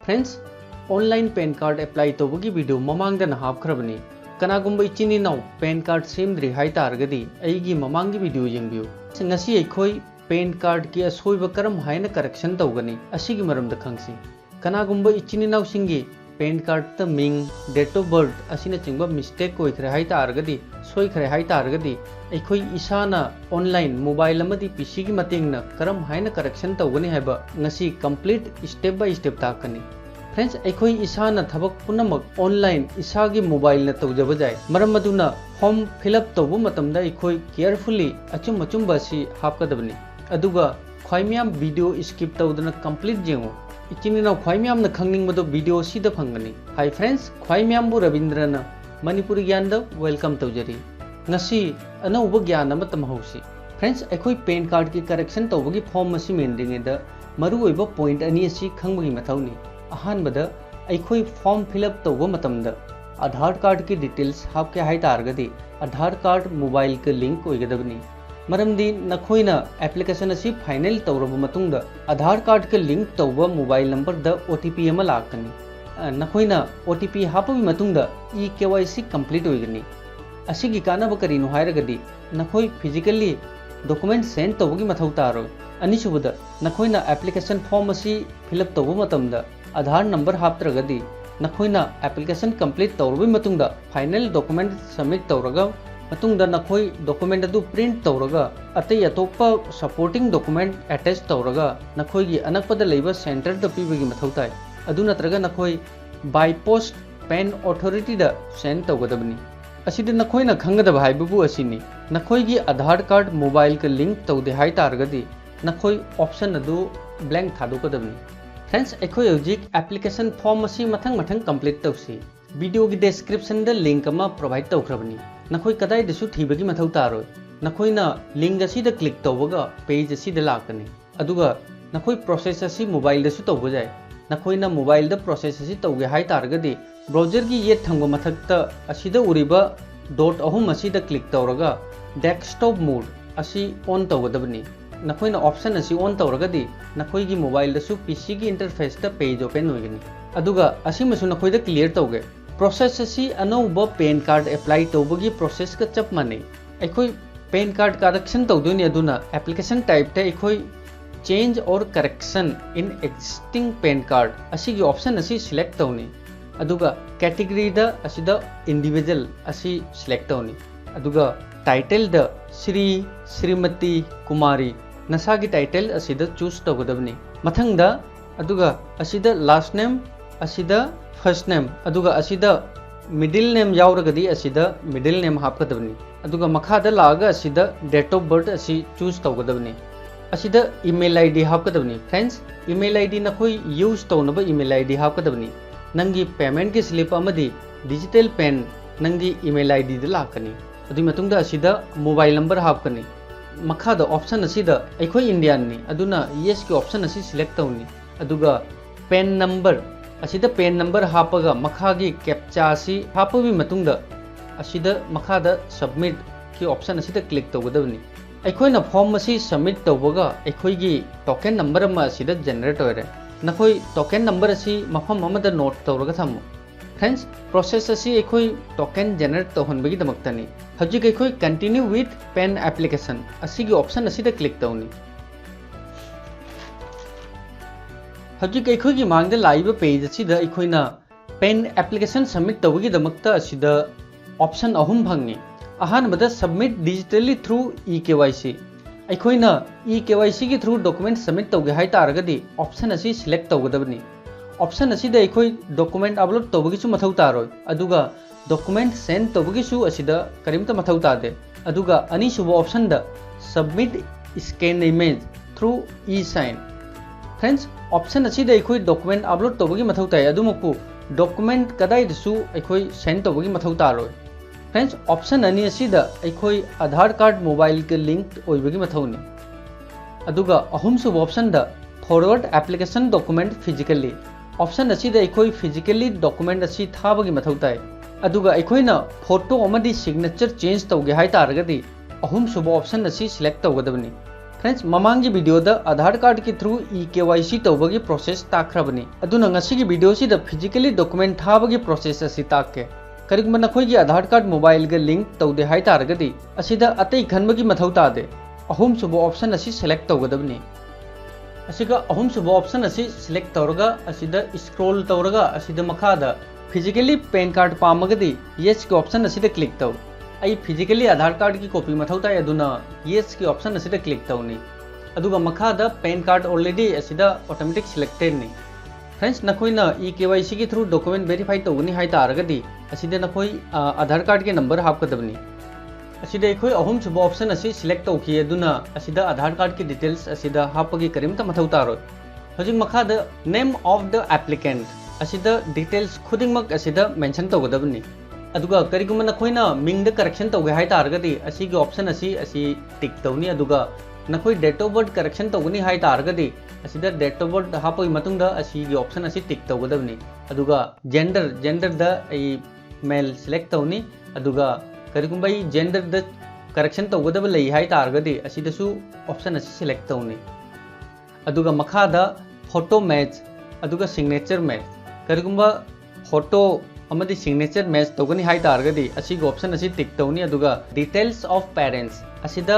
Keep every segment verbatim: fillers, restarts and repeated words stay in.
Friends, online PAN card apply ꯇꯧꯕꯒꯤ video ꯃꯃꯥꯡꯗꯅ ꯍꯥꯞꯈ꯭ꯔꯕꯅꯤ꯫ ꯀꯅꯥꯒꯨꯝꯕ ꯏꯆꯤꯟ ꯏꯅꯥꯎ PAN card ꯁꯦꯝꯗ꯭ꯔꯤ ꯍꯥꯏ ꯇꯥꯔꯒꯗꯤ ꯑꯩꯒꯤ ꯃꯃꯥꯡꯒꯤ video ꯌꯦꯡꯕꯤꯌꯨ꯫ ꯉꯁꯤ ꯑꯩꯈꯣꯏ PAN cardꯀꯤ ꯑꯁꯣꯏꯕ ꯀꯔꯝ ꯍꯥꯏꯅ correction ꯇꯧꯒꯅꯤ, ꯑꯁꯤꯒꯤ ꯃꯔꯝꯗ ꯈꯪꯁꯤ꯫ ꯀꯅꯥꯒꯨꯝꯕ ꯏꯆꯤꯟ ꯏꯅꯥꯎꯁꯤꯡꯒꯤ PAN cardꯇ ꯃꯤꯡ, date of birth ꯑꯁꯤꯅꯆꯤꯡꯕ mistake ꯑꯣꯏꯈ꯭ꯔꯦ ꯍꯥꯏ ꯇꯥꯔꯒꯗꯤ, ꯁꯣꯏꯈ꯭ꯔꯦ ꯍꯥꯏ ꯇꯥꯔꯒꯗꯤ, ꯑꯩꯈꯣꯏ ꯏꯁꯥꯅ online, mobile ꯑꯃꯗꯤ PCꯒꯤ ꯃꯇꯦꯡꯅ ꯀꯔꯝ ꯍꯥꯏꯅ correction ꯇꯧꯒꯅꯤ ꯍꯥꯏꯕ ꯉꯁꯤ complete step by step ꯇꯥꯛꯀꯅꯤ꯫ Friends, ꯑꯩꯈꯣꯏ ꯏꯁꯥꯅ ꯊꯕꯛ ꯄꯨꯝꯅꯃꯛ online ꯏꯁꯥꯒꯤ mobileꯅ ꯇꯧꯖꯕ ꯌꯥꯏ꯫ ꯃꯔꯝ ꯑꯗꯨꯅ form fill up ꯇꯧꯕ ꯃꯇꯝꯗ ꯑꯩꯈꯣꯏ carefully ꯑꯆꯨꯝ ꯑꯆꯨꯝꯕ ꯑꯁꯤ ꯍꯥꯞꯀꯗꯕꯅꯤ꯫ ꯑꯗꯨꯒ ꯈ꯭ꯋꯥꯏ ꯃꯌꯥꯝ video skip ꯇꯧꯗꯅ complete ꯌꯦꯡꯉꯨ꯫ ꯏꯆꯤꯟ ꯏꯅꯥꯎ ꯈ꯭ꯋꯥꯏ ꯃꯌꯥꯝꯅ ꯈꯪꯅꯤꯡꯕꯗꯣ video ꯑꯁꯤꯗ ꯐꯪꯒꯅꯤ꯫ Hi friends, ꯈ꯭ꯋꯥꯏ ꯃꯌꯥꯝꯕꯨ ꯔꯕꯤꯟꯗ꯭ꯔꯅ ꯃꯅꯤꯄꯨꯔꯤ ꯒ꯭ꯌꯥꯟꯗ welcome ꯇꯧꯖꯔꯤ꯫ ꯉꯁꯤ ꯑꯅꯧꯕ ꯒ꯭ꯌꯥꯟ ꯑꯃ ꯇꯝꯍꯧꯁꯤ꯫ Friends, ꯑꯩꯈꯣꯏ PAN cardꯀꯤ correction ꯇꯧꯕꯒꯤ form ꯑꯁꯤ ꯃꯦꯟꯗ꯭ꯔꯤꯉꯩꯗ ꯃꯔꯨꯑꯣꯏꯕ point ꯑꯅꯤ ꯑꯁꯤ ꯈꯪꯕꯒꯤ ꯃꯊꯧꯅꯤ꯫ ꯑꯍꯥꯟꯕꯗ, ꯑꯩꯈꯣꯏ form fill up ꯇꯧꯕ ꯃꯇꯝꯗ Aadhaar cardꯀꯤ details ꯍꯥꯞꯀꯦ ꯍꯥꯏ ꯇꯥꯔꯒꯗꯤ Aadhaar card mobileꯒ link ꯑꯣꯏꯒꯗꯕꯅꯤ꯫ ꯃꯔꯝꯗꯤ ꯅꯈꯣꯏꯅ application ꯑꯁꯤ final ꯇꯧꯔꯕ ꯃꯇꯨꯡꯗ Aadhaar cardꯀ link ꯇꯧꯕ mobile numberꯗ OTP ꯑꯃ ꯂꯥꯛꯀꯅꯤ꯫ ꯑ, ꯅꯈꯣꯏꯅ OTP ꯍꯥꯞꯄꯒꯤ ꯃꯇꯨꯡꯗ eKYC complete ꯑꯣꯏꯒꯅꯤ꯫ ꯑꯁꯤꯒꯤ ꯀꯥꯟꯅꯕ ꯀꯔꯤꯅꯣ ꯍꯥꯏꯔꯒꯗꯤ ꯅꯈꯣꯏ physically document send ꯇꯧꯕꯒꯤ ꯃꯊꯧ ꯇꯥꯔꯣꯏ꯫ ꯑꯅꯤꯁꯨꯕꯗ, ꯅꯈꯣꯏꯅ application form ꯑꯁꯤ fill up ꯇꯧꯕ ꯃꯇꯝꯗ Aadhaar number ꯍꯥꯞꯇ꯭ꯔꯒꯗꯤ ꯅꯈꯣꯏꯅ application complete ꯇꯧꯔꯕꯩ ꯃꯇꯨꯡꯗ final document submit ꯇꯧꯔꯒ ꯃꯇꯨꯡꯗ ꯅꯈꯣꯏ document ꯑꯗꯨ print ꯇꯧꯔꯒ ꯑꯇꯩ ꯑꯇꯣꯞꯄ supporting document attach ꯇꯧꯔꯒ ꯅꯈꯣꯏꯒꯤ ꯑꯅꯛꯄꯗ ꯂꯩꯕ centreꯗ ꯄꯤꯕꯒꯤ ꯃꯊꯧ ꯇꯥꯏ꯫ ꯑꯗꯨ ꯅꯠꯇ꯭ꯔꯒ ꯅꯈꯣꯏ by post PAN authorityꯗ send ꯇꯧꯒꯗꯕꯅꯤ꯫ ꯑꯁꯤꯗ ꯅꯈꯣꯏꯅ ꯈꯪꯒꯗꯕ ꯍꯥꯏꯕꯕꯨ ꯑꯁꯤꯅꯤ, ꯅꯈꯣꯏꯒꯤ Aadhaar card mobileꯒ link ꯇꯧꯗꯦ ꯍꯥꯏ ꯇꯥꯔꯒꯗꯤ ꯅꯈꯣꯏ option ꯑꯗꯨ blank ꯊꯥꯗꯣꯛꯀꯗꯕꯅꯤ꯫ Friends, ꯑꯩꯈꯣꯏ ꯍꯧꯖꯤꯛ application form ꯑꯁꯤ ꯃꯊꯪ ꯃꯊꯪ complete ꯇꯧꯁꯤ꯫ Videoꯒꯤ descriptionꯗ link ꯑꯃ provide ꯇꯧꯈ꯭ꯔꯕꯅꯤ꯫ ꯅꯈꯣꯏ ꯀꯗꯥꯏꯗꯁꯨ ꯊꯤꯕꯒꯤ ꯃꯊꯧ ꯇꯥꯔꯣꯏ꯫ ꯅꯈꯣꯏꯅ link ꯑꯁꯤꯗ click ꯇꯧꯕꯒ page ꯑꯁꯤꯗ ꯂꯥꯛꯀꯅꯤ꯫ ꯑꯗꯨꯒ ꯅꯈꯣꯏ process ꯑꯁꯤ mobileꯗꯁꯨ ꯇꯧꯕ ꯌꯥꯏ꯫ ꯅꯈꯣꯏꯅ mobileꯗ process ꯑꯁꯤ ꯇꯧꯒꯦ ꯍꯥꯏ ꯇꯥꯔꯒꯗꯤ browserꯒꯤ ꯌꯦꯠ ꯊꯪꯕ ꯃꯊꯛꯇ ꯑꯁꯤꯗ ꯎꯔꯤꯕ dot ꯑꯍꯨꯝ ꯑꯁꯤꯗ click ꯇꯧꯔꯒ desktop mode ꯑꯁꯤ on ꯇꯧꯒꯗꯕꯅꯤ꯫ ꯅꯈꯣꯏꯅ option ꯑꯁꯤ on ꯇꯧꯔꯒꯗꯤ ꯅꯈꯣꯏꯒꯤ mobileꯗꯁꯨ PCꯒꯤ interfaceꯇ page open ꯑꯣꯏꯒꯅꯤ꯫ ꯑꯗꯨꯒ ꯑꯁꯤꯃꯁꯨ ꯅꯈꯣꯏꯗ clear ꯇꯧꯒꯦ꯫ Process ꯑꯁꯤ ꯑꯅꯧꯕ PAN card apply ꯇꯧꯕꯒꯤ processꯀ ꯆꯞ ꯃꯥꯟꯅꯩ꯫ ꯑꯩꯈꯣꯏ PAN card correction ꯇꯧꯗꯣꯏꯅꯤ, ꯑꯗꯨꯅ application typeꯇ ꯑꯩꯈꯣꯏ change or correction in existing PAN card ꯑꯁꯤꯒꯤ option ꯑꯁꯤ select ꯇꯧꯅꯤ꯫ ꯑꯗꯨꯒ categoryꯗ ꯑꯁꯤꯗ individual ꯑꯁꯤ select ꯇꯧꯅꯤ꯫ ꯑꯗꯨꯒ titleꯗ ꯁ꯭ꯔꯤ, ꯁ꯭ꯔꯤꯃꯇꯤ, ꯀꯨꯃꯥꯔꯤ, ꯅꯁꯥꯒꯤ title ꯑꯁꯤꯗ choose ꯇꯧꯒꯗꯕꯅꯤ꯫ ꯃꯊꯪꯗ ꯑꯗꯨꯒ ꯑꯁꯤꯗ last name, ꯑꯁꯤꯗ first name, ꯑꯗꯨꯒ ꯑꯁꯤꯗ middle name ꯌꯥꯎꯔꯒꯗꯤ ꯑꯁꯤꯗ middle name ꯍꯥꯞꯀꯗꯕꯅꯤ꯫ ꯑꯗꯨꯒ ꯃꯈꯥꯗ ꯂꯥꯛꯑꯒ ꯑꯁꯤꯗ date of birth ꯑꯁꯤ choose ꯇꯧꯒꯗꯕꯅꯤ꯫ ꯑꯁꯤꯗ email ID ꯍꯥꯞꯀꯗꯕꯅꯤ꯫ Friends, email ID ꯅꯈꯣꯏ use ꯇꯧꯅꯕ email ID ꯍꯥꯞꯀꯗꯕꯅꯤ꯫ ꯅꯪꯒꯤ paymentꯀꯤ slip ꯑꯃꯗꯤ digital PAN ꯅꯪꯒꯤ email IDꯗ ꯂꯥꯛꯀꯅꯤ꯫ ꯑꯗꯨꯒꯤ ꯃꯇꯨꯡꯗ ꯑꯁꯤꯗ mobile number ꯍꯥꯞꯀꯅꯤ꯫ ꯃꯈꯥꯗ option ꯑꯁꯤꯗ ꯑꯩꯈꯣꯏ Indianꯅꯤ, ꯑꯗꯨꯅ yesꯀꯤ option ꯑꯁꯤ select ꯇꯧꯅꯤ꯫ ꯑꯗꯨꯒ PAN number, ꯑꯁꯤꯗ PAN number ꯍꯥꯞꯄꯒ ꯃꯈꯥꯒꯤ captcha ꯑꯁꯤ ꯍꯥꯞꯄꯕꯒꯤ ꯃꯇꯨꯡꯗ ꯑꯁꯤꯗ ꯃꯈꯥꯗ submitꯀꯤ option ꯑꯁꯤꯗ click ꯇꯧꯒꯗꯕꯅꯤ꯫ ꯑꯩꯈꯣꯏꯅ form ꯑꯁꯤ submit ꯇꯧꯕꯒ ꯑꯩꯈꯣꯏꯒꯤ token number ꯑꯃ ꯑꯁꯤꯗ generate ꯑꯣꯏꯔꯦ꯫ ꯅꯈꯣꯏ token number ꯑꯁꯤ ꯃꯐꯝ ꯑꯃꯗ note ꯇꯧꯔꯒ ꯊꯝꯃꯨ꯫ Friends, process ꯑꯁꯤ ꯑꯩꯈꯣꯏ token generate ꯇꯧꯍꯟꯕꯒꯤꯗꯃꯛꯇꯅꯤ꯫ ꯍꯧꯖꯤꯛ ꯑꯩꯈꯣꯏ continue with PAN application ꯑꯁꯤꯒꯤ option ꯑꯁꯤꯗ click ꯇꯧꯅꯤ꯫ ꯍꯧꯖꯤꯛ ꯑꯩꯈꯣꯏꯒꯤ ꯃꯥꯡꯗ ꯂꯥꯛꯏꯕ page ꯑꯁꯤꯗ ꯑꯩꯈꯣꯏꯅ PAN application submit ꯇꯧꯕꯒꯤꯗꯃꯛꯇ ꯑꯁꯤꯗ option ꯑꯍꯨꯝ ꯐꯪꯉꯤ꯫ ꯑꯍꯥꯟꯕꯗ submit digitally through eKYC꯫ ꯑꯩꯈꯣꯏꯅ eKYCꯒꯤ through document submit ꯇꯧꯒꯦ ꯍꯥꯏ ꯇꯥꯔꯒꯗꯤ option ꯑꯁꯤ select ꯇꯧꯒꯗꯕꯅꯤ꯫ Option ꯑꯁꯤꯗ ꯑꯩꯈꯣꯏ document upload ꯇꯧꯕꯒꯤꯁꯨ ꯃꯊꯧ ꯇꯥꯔꯣꯏ, ꯑꯗꯨꯒ document send ꯇꯧꯕꯒꯤꯁꯨ ꯑꯁꯤꯗ ꯀꯔꯤꯝꯇ ꯃꯊꯧ ꯇꯥꯗꯦ꯫ ꯑꯗꯨꯒ ꯑꯅꯤꯁꯨꯕ optionꯗ submit scan image through eSign꯫ Friends, option ꯑꯁꯤꯗ ꯑꯩꯈꯣꯏ document upload ꯇꯧꯕꯒꯤ ꯃꯊꯧ ꯇꯥꯏ, ꯑꯗꯨꯃꯛꯄꯨ document ꯀꯗꯥꯏꯗꯁꯨ ꯑꯩꯈꯣꯏ send ꯇꯧꯕꯒꯤ ꯃꯊꯧ ꯇꯥꯔꯣꯏ꯫ Friends, option ꯑꯅꯤ ꯑꯁꯤꯗ ꯑꯩꯈꯣꯏ Aadhaar card mobileꯒ link ꯑꯣꯏꯕꯒꯤ ꯃꯊꯧꯅꯤ꯫ ꯑꯗꯨꯒ ꯑꯍꯨꯝꯁꯨꯕ optionꯗ forward application document physically꯫ Option ꯑꯁꯤꯗ ꯑꯩꯈꯣꯏ physically document ꯑꯁꯤ ꯊꯥꯕꯒꯤ ꯃꯊꯧ ꯇꯥꯏ꯫ ꯑꯗꯨꯒ ꯑꯩꯈꯣꯏꯅ photo ꯑꯃꯗꯤ signature change ꯇꯧꯒꯦ ꯍꯥꯏ ꯇꯥꯔꯒꯗꯤ ꯑꯍꯨꯝꯁꯨꯕ option ꯑꯁꯤ select ꯇꯧꯒꯗꯕꯅꯤ꯫ Friends, ꯃꯃꯥꯡꯒꯤ videoꯗ Aadhaar cardꯀꯤ through e K Y C ꯇꯧꯕꯒꯤ process ꯇꯥꯛꯈ꯭ꯔꯕꯅꯤ꯫ ꯑꯗꯨꯅ ꯉꯁꯤꯒꯤ videoꯁꯤꯗ physically document ꯊꯥꯕꯒꯤ process ꯑꯁꯤ ꯇꯥꯛꯀꯦ꯫ ꯀꯔꯤꯒꯨꯝꯕ ꯅꯈꯣꯏꯒꯤ Aadhaar card mobileꯒ link ꯇꯧꯗꯦ ꯍꯥꯏꯇꯥꯔꯒꯗꯤ, ꯑꯁꯤꯗ ꯑꯇꯩ ꯈꯟꯕꯒꯤ ꯃꯊꯧ ꯇꯥꯗꯦ꯫ ꯑꯍꯨꯝꯁꯨꯕ option ꯑꯁꯤ select ꯇꯧꯒꯗꯕꯅꯤ꯫ ꯑꯁꯤꯒ ꯑꯍꯨꯝꯁꯨꯕ option ꯑꯁꯤ select ꯇꯧꯔꯒ ꯑꯁꯤꯗ scroll ꯇꯧꯔꯒ ꯑꯁꯤꯗ ꯃꯈꯥꯗ physically PAN card ꯄꯥꯝꯃꯒꯗꯤ yesꯀꯤ option ꯑꯁꯤꯗ click ꯇꯧ꯫ ꯑꯩ physically Aadhaar cardꯀꯤ copy ꯃꯊꯧ ꯇꯥꯏ, ꯑꯗꯨꯅ yesꯀꯤ option ꯑꯁꯤꯗ click ꯇꯧꯅꯤ꯫ ꯑꯗꯨꯒ ꯃꯈꯥꯗ PAN card already ꯑꯁꯤꯗ automatic selectedꯅꯤ꯫ Friends, ꯅꯈꯣꯏꯅ e K Y Cꯒꯤ through document verify ꯇꯧꯒꯅꯤ ꯍꯥꯏ ꯇꯥꯔꯒꯗꯤ, ꯑꯁꯤꯗ ꯅꯈꯣꯏ, ꯑ, Aadhaar cardꯀꯤ number ꯍꯥꯞꯀꯗꯕꯅꯤ꯫ ꯑꯁꯤꯗ ꯑꯩꯈꯣꯏ ꯑꯍꯨꯝꯁꯨꯕ option ꯑꯁꯤ select ꯇꯧꯈꯤ, ꯑꯗꯨꯅ ꯑꯁꯤꯗ Aadhaar cardꯀꯤ details ꯑꯁꯤꯗ ꯍꯥꯞꯄꯒꯤ ꯀꯔꯤꯝꯇ ꯃꯊꯧ ꯇꯥꯔꯣꯏ꯫ ꯍꯧꯖꯤꯛ ꯃꯈꯥꯗ name of the applicant ꯑꯁꯤꯗ details ꯈꯨꯗꯤꯡꯃꯛ ꯑꯁꯤꯗ mention ꯇꯧꯒꯗꯕꯅꯤ꯫ ꯑꯗꯨꯒ ꯀꯔꯤꯒꯨꯝꯕ ꯅꯈꯣꯏꯅ ꯃꯤꯡꯗ correction ꯇꯧꯒꯦ ꯍꯥꯏ ꯇꯥꯔꯒꯗꯤ, ꯑꯁꯤꯒꯤ option ꯑꯁꯤ, ꯑꯁꯤ tick ꯇꯧꯅꯤ꯫ ꯑꯗꯨꯒ ꯅꯈꯣꯏ date of birth correction ꯇꯧꯒꯅꯤ ꯍꯥꯏ ꯇꯥꯔꯒꯗꯤ, ꯑꯁꯤꯗ date of birth ꯍꯥꯞꯄꯒꯤ ꯃꯇꯨꯡꯗ ꯑꯁꯤꯒꯤ option ꯑꯁꯤ tick ꯇꯧꯒꯗꯕꯅꯤ꯫ ꯑꯗꯨꯒ gender, genderꯗ ꯑꯩ male select ꯇꯧꯅꯤ꯫ ꯑꯗꯨꯒ ꯀꯔꯤꯒꯨꯝꯕ ꯑꯩ genderꯗ correction ꯇꯧꯒꯗꯕ ꯂꯩ ꯍꯥꯏ ꯇꯥꯔꯒꯗꯤ, ꯑꯁꯤꯗꯁꯨ option ꯑꯁꯤ select ꯇꯧꯅꯤ꯫ ꯑꯗꯨꯒ ꯃꯈꯥꯗ photo match, ꯑꯗꯨꯒ signature match꯫ ꯀꯔꯤꯒꯨꯝꯕ photo ꯑꯃꯗꯤ signature match ꯇꯧꯒꯅꯤ ꯍꯥꯏ ꯇꯥꯔꯒꯗꯤ, ꯑꯁꯤꯒꯤ option ꯑꯁꯤ tick ꯇꯧꯅꯤ꯫ ꯑꯗꯨꯒ details of parents ꯑꯁꯤꯗ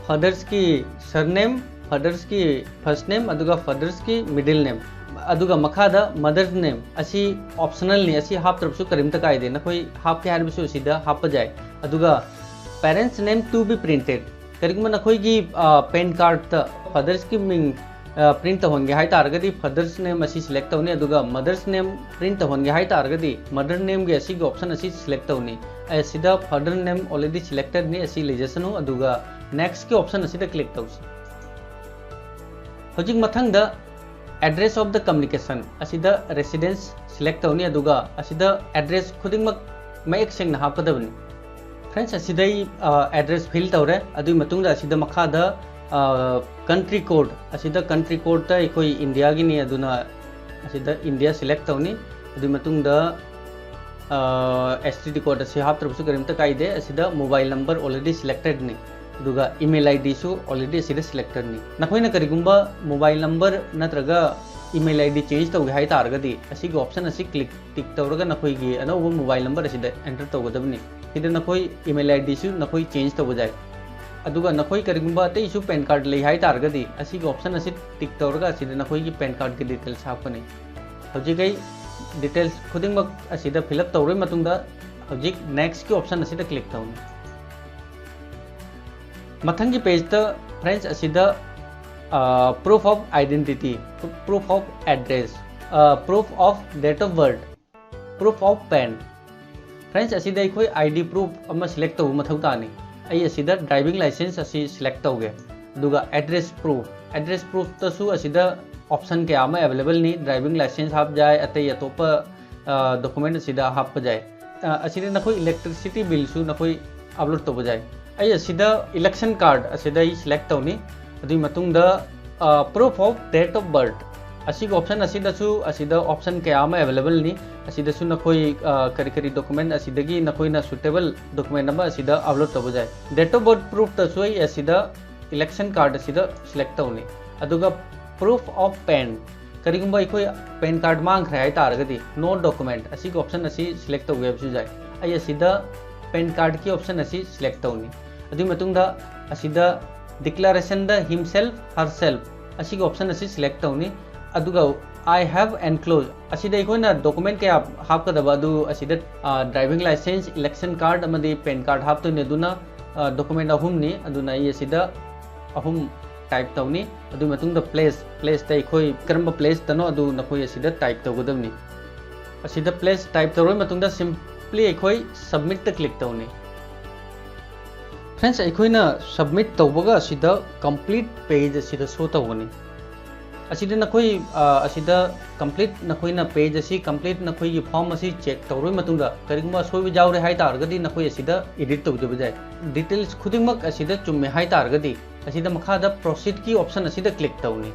fatherꯁꯀꯤ surname, fatherꯁꯀꯤ first name, ꯑꯗꯨꯒ fatherꯁꯀꯤ middle name, ꯑꯗꯨꯒ ꯃꯈꯥꯗ mother's name ꯑꯁꯤ optionalꯅꯤ, ꯑꯁꯤ ꯍꯥꯞꯇ꯭ꯔꯕꯁꯨ ꯀꯔꯤꯝꯇ ꯀꯥꯏꯗꯦ, ꯅꯈꯣꯏ ꯍꯥꯞꯀꯦ ꯍꯥꯏꯔꯕꯁꯨ ꯑꯁꯤꯗ ꯍꯥꯞꯄ ꯌꯥꯏ꯫ ꯑꯗꯨꯒ parents name to be printed, ꯀꯔꯤꯒꯨꯝꯕ ꯅꯈꯣꯏꯒꯤ, ꯑ, PAN cardꯇ fatherꯁꯀꯤ ꯃꯤꯡ, ꯑ, print ꯇꯧꯍꯟꯒꯦ ꯍꯥꯏ ꯇꯥꯔꯒꯗꯤ, father's name ꯑꯁꯤ select ꯇꯧꯅꯤ꯫ ꯑꯗꯨꯒ mother's name print ꯇꯧꯍꯟꯒꯦ ꯍꯥꯏ ꯇꯥꯔꯒꯗꯤ, mother nameꯒꯤ ꯑꯁꯤꯒꯤ option ꯑꯁꯤ select ꯇꯧꯅꯤ꯫ ꯑꯁꯤꯗ father name already selectedꯅꯤ, ꯑꯁꯤ ꯂꯩꯖꯁꯅꯨ꯫ ꯑꯗꯨꯒ nextꯀꯤ option ꯑꯁꯤꯗ click ꯇꯧꯁꯤ꯫ ꯍꯧꯖꯤꯛ ꯃꯊꯪꯗ address of the communication ꯑꯁꯤꯗ residence select ꯇꯧꯅꯤ꯫ ꯑꯗꯨꯒ ꯑꯁꯤꯗ address ꯈꯨꯗꯤꯡꯃꯛ ꯃꯌꯦꯛ ꯁꯦꯡꯅ ꯍꯥꯞꯀꯗꯕꯅꯤ꯫ Friends, ꯑꯁꯤꯗ ꯑꯩ, ꯑ, address fill ꯇꯧꯔꯦ꯫ ꯑꯗꯨꯒꯤ ꯃꯇꯨꯡꯗ ꯑꯁꯤꯗ ꯃꯈꯥꯗ, ꯑ, country code, ꯑꯁꯤꯗ country codeꯇ ꯑꯩꯈꯣꯏ Indiaꯒꯤꯅꯤ, ꯑꯗꯨꯅ ꯑꯁꯤꯗ India select ꯇꯧꯅꯤ꯫ ꯑꯗꯨꯒꯤ ꯃꯇꯨꯡꯗ, ꯑ, S T D code ꯑꯁꯤ ꯍꯥꯞꯇ꯭ꯔꯕꯁꯨ ꯀꯔꯤꯝꯇ ꯀꯥꯏꯗꯦ꯫ ꯑꯁꯤꯗ mobile number already selectedꯅꯤ꯫ ꯑꯗꯨꯒ email IDꯁꯨ already ꯑꯁꯤꯗ selectedꯅꯤ꯫ ꯅꯈꯣꯏꯅ ꯀꯔꯤꯒꯨꯝꯕ mobile number ꯅꯠꯇ꯭ꯔꯒ email ID change ꯇꯧꯒꯦ ꯍꯥꯏ ꯇꯥꯔꯒꯗꯤ, ꯑꯁꯤꯒꯤ option ꯑꯁꯤ click, tick ꯇꯧꯔꯒ ꯅꯈꯣꯏꯒꯤ ꯑꯅꯧꯕ mobile number ꯑꯁꯤꯗ enter ꯇꯧꯒꯗꯕꯅꯤ꯫ ꯁꯤꯗ ꯅꯈꯣꯏ email IDꯁꯨ ꯅꯈꯣꯏ change ꯇꯧꯕ ꯌꯥꯏ꯫ ꯑꯗꯨꯒ ꯅꯈꯣꯏ ꯀꯔꯤꯒꯨꯝꯕ ꯑꯇꯩꯁꯨ PAN card ꯂꯩ ꯍꯥꯏ ꯇꯥꯔꯒꯗꯤ, ꯑꯁꯤꯒꯤ option ꯑꯁꯤ tick ꯇꯧꯔꯒ ꯑꯁꯤꯗ ꯅꯈꯣꯏꯒꯤ PAN cardꯀꯤ details ꯍꯥꯞꯀꯅꯤ꯫ ꯍꯧꯖꯤꯛ ꯑꯩ details ꯈꯨꯗꯤꯡꯃꯛ ꯑꯁꯤꯗ fill up ꯇꯧꯔꯕ ꯃꯇꯨꯡꯗ, ꯍꯧꯖꯤꯛ nextꯀꯤ option ꯑꯁꯤꯗ click ꯇꯧꯅꯤ꯫ ꯃꯊꯪꯒꯤ pageꯇ, friends, ꯑꯁꯤꯗ, ꯑ, proof of identity, proof of address, ꯑ, proof of date of birth, proof of PAN꯫ Friends, ꯑꯁꯤꯗ ꯑꯩꯈꯣꯏ ID proof ꯑꯃ select ꯇꯧꯕ ꯃꯊꯧ ꯇꯥꯅꯤ꯫ ꯑꯩ ꯑꯁꯤꯗ driving licence ꯑꯁꯤ select ꯇꯧꯒꯦ꯫ ꯑꯗꯨꯒ address proof, address proofꯇꯁꯨ ꯑꯁꯤꯗ option ꯀꯌꯥ ꯑꯃ availableꯅꯤ꯫ Driving licence ꯍꯥꯞ ꯌꯥꯏ, ꯑꯇꯩ ꯑꯇꯣꯞꯄ, ꯑ, document ꯑꯁꯤꯗ ꯍꯥꯞꯄ ꯌꯥꯏ꯫ ꯑ, ꯑꯁꯤꯗ ꯅꯈꯣꯏ electricity billꯁꯨ ꯅꯈꯣꯏ upload ꯇꯧꯕ ꯌꯥꯏ꯫ ꯑꯩ ꯑꯁꯤꯗ election card ꯑꯁꯤꯗ ꯑꯩ select ꯇꯧꯅꯤ꯫ ꯑꯗꯨꯒꯤ ꯃꯇꯨꯡꯗ, ꯑ, proof of date of birth, ꯑꯁꯤꯒꯤ option ꯑꯁꯤꯗꯁꯨ, ꯑꯁꯤꯗ option ꯀꯌꯥ ꯑꯃ availableꯅꯤ꯫ ꯑꯁꯤꯗꯁꯨ ꯅꯈꯣꯏ, ꯑ, ꯀꯔꯤ ꯀꯔꯤ document, ꯑꯁꯤꯗꯒꯤ ꯅꯈꯣꯏꯅ suitable document ꯑꯃ ꯑꯁꯤꯗ upload ꯇꯧꯕ ꯌꯥꯏ꯫ Date of birth proofꯇꯁꯨ ꯑꯩ ꯑꯁꯤꯗ election card ꯑꯁꯤꯗ select ꯇꯧꯅꯤ꯫ ꯑꯗꯨꯒ proof of PAN, ꯀꯔꯤꯒꯨꯝꯕ ꯑꯩꯈꯣꯏ PAN card ꯃꯥꯡꯈ꯭ꯔꯦ ꯍꯥꯏ ꯇꯥꯔꯒꯗꯤ, no document, ꯑꯁꯤꯒꯤ option ꯑꯁꯤ select ꯇꯧꯒꯦ ꯍꯥꯏꯕꯁꯨ ꯌꯥꯏ꯫ ꯑꯩ ꯑꯁꯤꯗ PAN cardꯀꯤ option ꯑꯁꯤ select ꯇꯧꯅꯤ꯫ ꯑꯗꯨꯒꯤ ꯃꯇꯨꯡꯗ ꯑꯁꯤꯗ declarationꯗ himself, herself, ꯑꯁꯤꯒꯤ option ꯑꯁꯤ select ꯇꯧꯅꯤ꯫ ꯑꯗꯨꯒ I have enclosed, ꯑꯁꯤꯗ ꯑꯩꯈꯣꯏꯅ document ꯀꯌꯥ ꯍꯥꯞꯀꯗꯕ ꯑꯗꯨ ꯑꯁꯤꯗ, ꯑ, driving licence, election card ꯑꯃꯗꯤ PAN card ꯍꯥꯞꯇꯣꯏꯅꯤ꯫ ꯑꯗꯨꯅ, ꯑ, document ꯑꯍꯨꯝꯅꯤ꯫ ꯑꯗꯨꯅ ꯑꯩ ꯑꯁꯤꯗ ꯑꯍꯨꯝ type ꯇꯧꯅꯤ꯫ ꯑꯗꯨꯒꯤ ꯃꯇꯨꯡꯗ place, placeꯇ ꯑꯩꯈꯣꯏ ꯀꯔꯝꯕ placeꯇꯅꯣ ꯑꯗꯨ ꯅꯈꯣꯏ ꯑꯁꯤꯗ type ꯇꯧꯒꯗꯕꯅꯤ꯫ ꯑꯁꯤꯗ place type ꯇꯧꯔꯕ ꯃꯇꯨꯡꯗ simply ꯑꯩꯈꯣꯏ submitꯇ click ꯇꯧꯅꯤ꯫ Friends, ꯑꯩꯈꯣꯏꯅ submit ꯇꯧꯕꯒ ꯑꯁꯤꯗ complete page ꯑꯁꯤꯗ show ꯇꯧꯒꯅꯤ꯫ ꯑꯁꯤꯗ ꯅꯈꯣꯏ, ꯑ, ꯑꯁꯤꯗ complete, ꯅꯈꯣꯏꯅ page ꯑꯁꯤ complete, ꯅꯈꯣꯏꯒꯤ form ꯑꯁꯤ check ꯇꯧꯔꯕ ꯃꯇꯨꯡꯗ ꯀꯔꯤꯒꯨꯝꯕ ꯑꯁꯣꯏꯕ ꯌꯥꯎꯔꯦ ꯍꯥꯏ ꯇꯥꯔꯒꯗꯤ ꯅꯈꯣꯏ ꯑꯁꯤꯗ edit ꯇꯧꯖꯕ ꯌꯥꯏ꯫ Details ꯈꯨꯗꯤꯡꯃꯛ ꯑꯁꯤꯗ ꯆꯨꯝꯃꯦ ꯍꯥꯏ ꯇꯥꯔꯒꯗꯤ ꯑꯁꯤꯗ ꯃꯈꯥꯗ proceedꯀꯤ option ꯑꯁꯤꯗ click ꯇꯧꯅꯤ꯫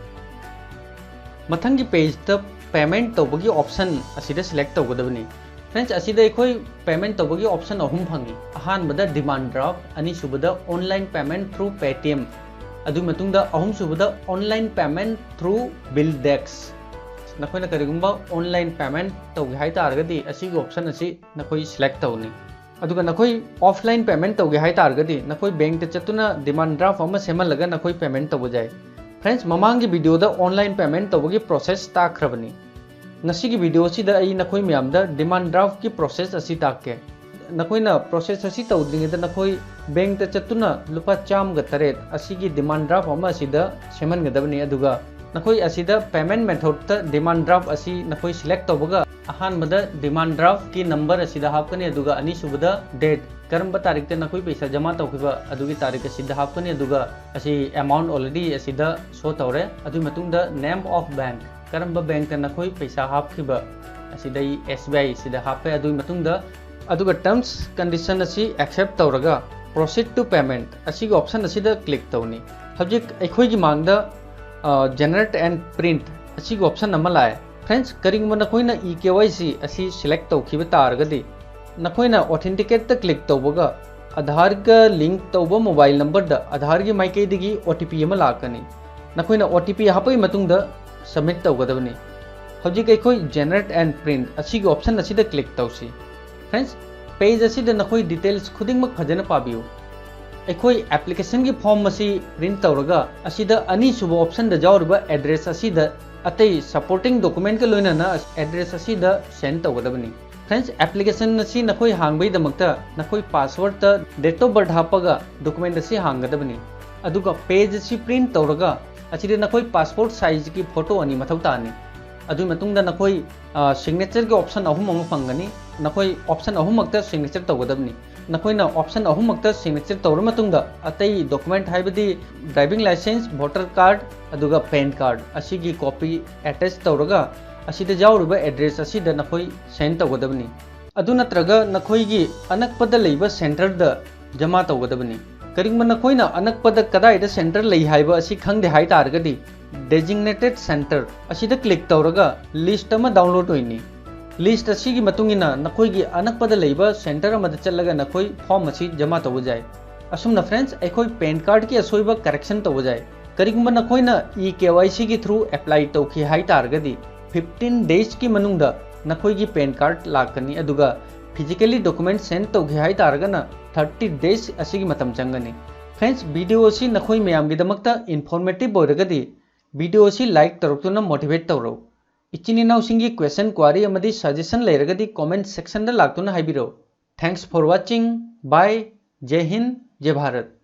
ꯃꯊꯪꯒꯤ pageꯇ payment ꯇꯧꯕꯒꯤ option ꯑꯁꯤꯗ select ꯇꯧꯒꯗꯕꯅꯤ꯫ Friends, ꯑꯁꯤꯗ ꯑꯩꯈꯣꯏ payment ꯇꯧꯕꯒꯤ option ꯑꯍꯨꯝ ꯐꯪꯉꯤ꯫ ꯑꯍꯥꯟꯕꯗ demand draft, ꯑꯅꯤꯁꯨꯕꯗ online payment through Paytm, ꯑꯗꯨꯒꯤ ꯃꯇꯨꯡꯗ ꯑꯍꯨꯝꯁꯨꯕꯗ online payment through BillDesk꯫ ꯅꯈꯣꯏꯅ ꯀꯔꯤꯒꯨꯝꯕ online payment ꯇꯧꯒꯦ ꯍꯥꯏ ꯇꯥꯔꯒꯗꯤ ꯑꯁꯤꯒꯤ option ꯑꯁꯤ ꯅꯈꯣꯏ select ꯇꯧꯅꯤ꯫ ꯑꯗꯨꯒ ꯅꯈꯣꯏ offline payment ꯇꯧꯒꯦ ꯍꯥꯏ ꯇꯥꯔꯒꯗꯤ ꯅꯈꯣꯏ bank ꯇ ꯆꯠꯇꯨꯅ demand draft ꯑꯃ ꯁꯦꯝꯍꯜꯂꯒ ꯅꯈꯣꯏ payment ꯇꯧꯕ ꯌꯥꯏ꯫ Friends, ꯃꯃꯥꯡꯒꯤ video ꯗ online payment ꯇꯧꯕꯒꯤ process ꯇꯥꯛꯈ꯭ꯔꯕꯅꯤ꯫ ꯉꯁꯤꯒꯤ video ꯑꯁꯤꯗ ꯑꯩ ꯅꯈꯣꯏ ꯃꯌꯥꯝꯗ demand draft ꯀꯤ process ꯑꯁꯤ ꯇꯥꯛꯀꯦ꯫ ꯅꯈꯣꯏꯅ process ꯑꯁꯤ ꯇꯧꯗ꯭ꯔꯤꯉꯩꯗ ꯅꯈꯣꯏ bank ꯇ ꯆꯠꯇꯨꯅ ꯂꯨꯄꯥ ꯆꯥꯝꯃꯒ ꯇꯔꯦꯠ ꯑꯁꯤꯒꯤ demand draft ꯑꯃ ꯑꯁꯤꯗ ꯁꯦꯝꯍꯟꯒꯗꯕꯅꯤ꯫ ꯑꯗꯨꯒ ꯅꯈꯣꯏ ꯑꯁꯤꯗ payment method ꯇ demand draft ꯑꯁꯤ ꯅꯈꯣꯏ select ꯇꯧꯕꯒ ꯑꯍꯥꯟꯕꯗ demand draft ꯀꯤ number ꯑꯁꯤꯗ ꯍꯥꯞꯀꯅꯤ, ꯑꯗꯨꯒ ꯑꯅꯤꯁꯨꯕꯗ date, ꯀꯔꯝꯕ ꯇꯥꯔꯤꯛꯇ ꯅꯈꯣꯏ ꯄꯩꯁꯥ ꯖꯃꯥ ꯇꯧꯈꯤꯕ ꯑꯗꯨꯒꯤ ꯇꯥꯔꯤꯛ ꯑꯁꯤꯗ ꯍꯥꯞꯀꯅꯤ, ꯑꯗꯨꯒ ꯑꯁꯤ amount already ꯑꯁꯤꯗ show ꯇꯧꯔꯦ꯫ ꯑꯗꯨꯒꯤ ꯃꯇꯨꯡꯗ name of bank, ꯀꯔꯝꯕ bank ꯇ ꯅꯈꯣꯏ ꯄꯩꯁꯥ ꯍꯥꯞꯈꯤꯕ, ꯑꯁꯤꯗ ꯑꯩ S B I ꯁꯤꯗ ꯍꯥꯞꯄꯦ꯫ ꯑꯗꯨꯒꯤ ꯃꯇꯨꯡꯗ ꯑꯗꯨꯒ terms condition ꯑꯁꯤ accept ꯇꯧꯔꯒ proceed to payment ꯑꯁꯤꯒꯤ option ꯑꯁꯤꯗ click ꯇꯧꯅꯤ꯫ ꯍꯧꯖꯤꯛ ꯑꯩꯈꯣꯏꯒꯤ ꯃꯥꯡꯗ, ꯑ, generate and print ꯑꯁꯤꯒꯤ option ꯑꯃ ꯂꯥꯛꯑꯦ꯫ Friends, ꯀꯔꯤꯒꯨꯝꯕ ꯅꯈꯣꯏꯅ E K Y C ꯑꯁꯤ select ꯇꯧꯈꯤꯕ ꯇꯥꯔꯒꯗꯤ ꯅꯈꯣꯏꯅ authenticate ꯇ click ꯇꯧꯕꯒ ꯑꯥꯙꯥꯔꯒ link ꯇꯧꯕ mobile number ꯗ ꯑꯥꯙꯥꯔꯒꯤ ꯃꯥꯏꯀꯩꯗꯒꯤ O T P ꯑꯃ ꯂꯥꯛꯀꯅꯤ꯫ ꯅꯈꯣꯏꯅ O T P ꯍꯥꯞꯄꯒꯤ ꯃꯇꯨꯡꯗ submit ꯇꯧꯒꯗꯕꯅꯤ꯫ ꯍꯧꯖꯤꯛ ꯑꯩꯈꯣꯏ generate and print ꯑꯁꯤꯒꯤ option ꯑꯁꯤꯗ click ꯇꯧꯁꯤ꯫ Friends, page ꯑꯁꯤꯗ ꯅꯈꯣꯏ details ꯈꯨꯗꯤꯡꯃꯛ ꯐꯖꯅ ꯄꯥꯕꯤꯌꯨ꯫ ꯑꯩꯈꯣꯏ application ꯒꯤ form ꯑꯁꯤ print ꯇꯧꯔꯒ ꯑꯁꯤꯗ ꯑꯅꯤꯁꯨꯕ option ꯗ ꯌꯥꯎꯔꯤꯕ address ꯑꯁꯤꯗ ꯑꯇꯩ supporting document ꯀ ꯂꯣꯏꯅꯅ address ꯑꯁꯤꯗ send ꯇꯧꯒꯗꯕꯅꯤ꯫ Friends, application ꯑꯁꯤ ꯅꯈꯣꯏ ꯍꯥꯡꯕꯒꯤꯗꯃꯛꯇ ꯅꯈꯣꯏ password ꯇ date of birth ꯍꯥꯞꯄꯒ document ꯑꯁꯤ ꯍꯥꯡꯒꯗꯕꯅꯤ꯫ ꯑꯗꯨꯒ page ꯑꯁꯤ print ꯇꯧꯔꯒ ꯑꯁꯤꯗ ꯅꯈꯣꯏ passport size ꯀꯤ photo ꯑꯅꯤ ꯃꯊꯧ ꯇꯥꯅꯤ꯫ ꯑꯗꯨꯒꯤ ꯃꯇꯨꯡꯗ ꯅꯈꯣꯏ, ꯑ, signature ꯒꯤ option ꯑꯍꯨꯝ ꯑꯃ ꯐꯪꯒꯅꯤ꯫ ꯅꯈꯣꯏ option ꯑꯍꯨꯝꯃꯛꯇ signature ꯇꯧꯒꯗꯕꯅꯤ꯫ ꯅꯈꯣꯏꯅ option ꯑꯍꯨꯝꯃꯛꯇ signature ꯇꯧꯔ ꯃꯇꯨꯡꯗ ꯑꯇꯩ document ꯍꯥꯏꯕꯗꯤ driving license, voter card, ꯑꯗꯨꯒ PAN card ꯑꯁꯤꯒꯤ copy attach ꯇꯧꯔꯒ ꯑꯁꯤꯗ ꯌꯥꯎꯔꯤꯕ address ꯑꯁꯤꯗ ꯅꯈꯣꯏ send ꯇꯧꯒꯗꯕꯅꯤ꯫ ꯑꯗꯨ ꯅꯠꯇ꯭ꯔꯒ ꯅꯈꯣꯏꯒꯤ ꯑꯅꯛꯄꯗ ꯂꯩꯕ center ꯗ ꯖꯃꯥ ꯇꯧꯒꯗꯕꯅꯤ꯫ ꯀꯔꯤꯒꯨꯝꯕ ꯅꯈꯣꯏꯅ ꯑꯅꯛꯄꯗ ꯀꯗꯥꯏꯗ center ꯂꯩ ꯍꯥꯏꯕ ꯑꯁꯤ ꯈꯪꯗꯦ ꯍꯥꯏ ꯇꯥꯔꯒꯗꯤ, designated center ꯑꯁꯤꯗ click ꯇꯧꯔꯒ list ꯑꯃ download ꯑꯣꯏꯅꯤ꯫ List ꯑꯁꯤꯒꯤ ꯃꯇꯨꯡ ꯏꯟꯅ ꯅꯈꯣꯏꯒꯤ ꯑꯅꯛꯄꯗ ꯂꯩꯕ center ꯑꯃꯗ ꯆꯠꯂꯒ ꯅꯈꯣꯏ form ꯑꯁꯤ ꯖꯃꯥ ꯇꯧꯕ ꯌꯥꯏ꯫ ꯑꯁꯨꯝꯅ friends, ꯑꯩꯈꯣꯏ PAN cardꯀꯤ ꯑꯁꯣꯏꯕ correction ꯇꯧꯕ ꯌꯥꯏ꯫ ꯀꯔꯤꯒꯨꯝꯕ ꯅꯈꯣꯏꯅ e-KYCꯒꯤ through apply ꯇꯧꯈꯤ ꯍꯥꯏ ꯇꯥꯔꯒꯗꯤ, fifteen daysꯀꯤ ꯃꯅꯨꯡꯗ ꯅꯈꯣꯏꯒꯤ PAN card ꯂꯥꯛꯀꯅꯤ, ꯑꯗꯨꯒ physically document send ꯇꯧꯈꯤ ꯍꯥꯏ ꯇꯥꯔꯒꯅ thirty days ꯑꯁꯤꯒꯤ ꯃꯇꯝ ꯆꯪꯒꯅꯤ꯫ Friends, video ꯑꯁꯤ ꯅꯈꯣꯏ ꯃꯌꯥꯝꯒꯤꯗꯃꯛꯇ informative ꯑꯣꯏꯔꯒꯗꯤ video ꯑꯁꯤ like ꯇꯧꯔꯛꯇꯨꯅ motivate ꯇꯧꯔꯧ꯫ ꯏꯆꯤꯟ ꯏꯅꯥꯎꯁꯤꯡꯒꯤ question, query ꯑꯃꯗꯤ suggestion ꯂꯩꯔꯒꯗꯤ comment sectionꯗ ꯂꯥꯛꯇꯨꯅ ꯍꯥꯏꯕꯤꯔꯧ꯫ Thanks for watching. Bye. Jai Hind, Jai Bharat.